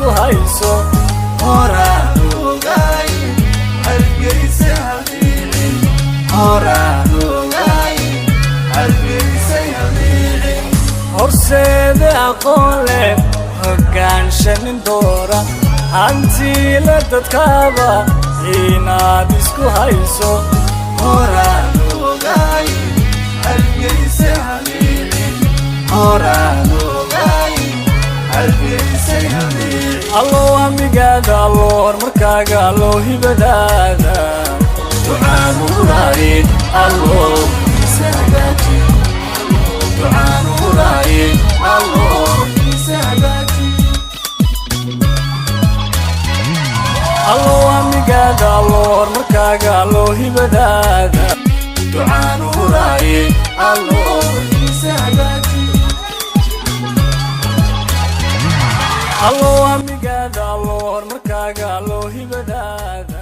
isku hayso. Horaan ogaay Hargeysa haliicin, horaan ogaay Hargeysa haliicin. Horseede aqoon leh, hoggaanshanin doora, hantiila dadkaaba inaad isku hayso. Horaan ogaay Hargeysa haliicin, horaan ogaay Hargeysa haliicin. Allow hamigaada, allow horumarkaaga, allow hibadaada ducaan huraaye, allow Isa hagaaji, ducaan huraaye, allow isa hagaaji. Allow hamigaada, allow horumarkaaga, allow hibadaada ducaan huraaye, allow Isa hagaaji. Allow hamigaada, allow horumarkaaga, allow hibadaada.